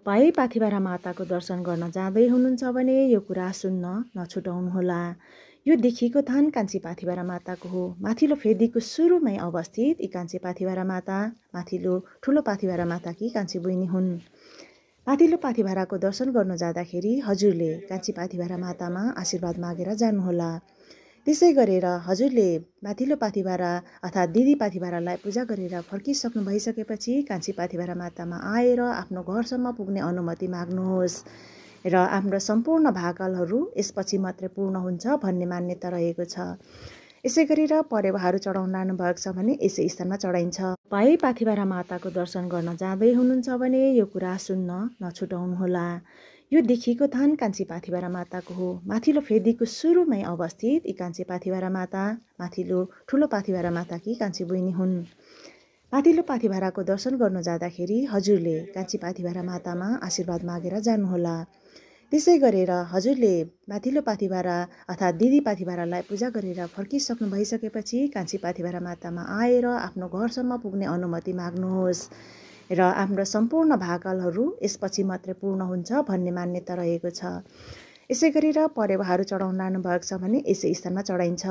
भाइ पाथिभरा माताको दर्शन गर्न जाँदै हुनुहुन्छ भने यो कुरा सुन्न नछुटाउनुहोला। यो देखिएको थान कान्छी पाथिभरा माताको हो। माथिल्लो फेदीको सुरुमै अवस्थित यी कान्छी पाथिभरा माता माथिल्लो ठुलो पाथिभरा माताकी कान्छी बहिनी हुन्। माथिल्लो पाथिभराको दर्शन गर्नु जाँदाखेरि हजुरले कान्छी पाथिभरा मातामा आशीर्वाद मागेर जानुहोला। त्यसै गरेर हजुरले माथिल्लो पाथिभरा अर्थात् दिदी पाथिभरालाई पूजा गरेर फर्किसक्नु भइसकेपछि कान्छी पाथिभरा मातामा आएर आफ्नो घरसम्म पुग्ने अनुमति माग्नुहोस् र हाम्रो सम्पूर्ण भाकलहरू यसपछि मात्रै पूर्ण हुन्छ भन्ने मान्यता रहेको छ। यसै गरेर परेवाहरू चढाउन लानुभएको छ भने यसै स्थानमा चढाइन्छ। भाइ पाथिभरा माताको दर्शन गर्न जाँदै हुनुहुन्छ भने यो कुरा सुन्न नछुटाउनुहोला। यो देखिएको थान कान्छी पाथिभरा माताको हो। माथिल्लो फेदीको सुरुमै अवस्थित यी कान्छी पाथिभरा माता माथिल्लो ठुलो पाथिभरा माताकी कान्छी बहिनी हुन्। माथिल्लो पाथिभराको दर्शन गर्नु जाँदाखेरि हजुरले कान्छी पाथिभरा मातामा आशीर्वाद मागेर जानुहोला। त्यसै गरेर हजुरले माथिल्लो पाथिभरा अर्थात् दिदी पाथिभरालाई पूजा गरेर फर्किसक्नु भइसकेपछि कान्छी पाथिभरा मातामा आएर आफ्नो घरसम्म पुग्ने अनुमति माग्नुहोस् र हाम्रो सम्पूर्ण भाकलहरू यसपछि मात्रै पूर्ण हुन्छ भन्ने मान्यता रहेको छ। यसै गरेर परेवाहरू चढाउन लानुभएको छ भने यसै स्थानमा चढाइन्छ।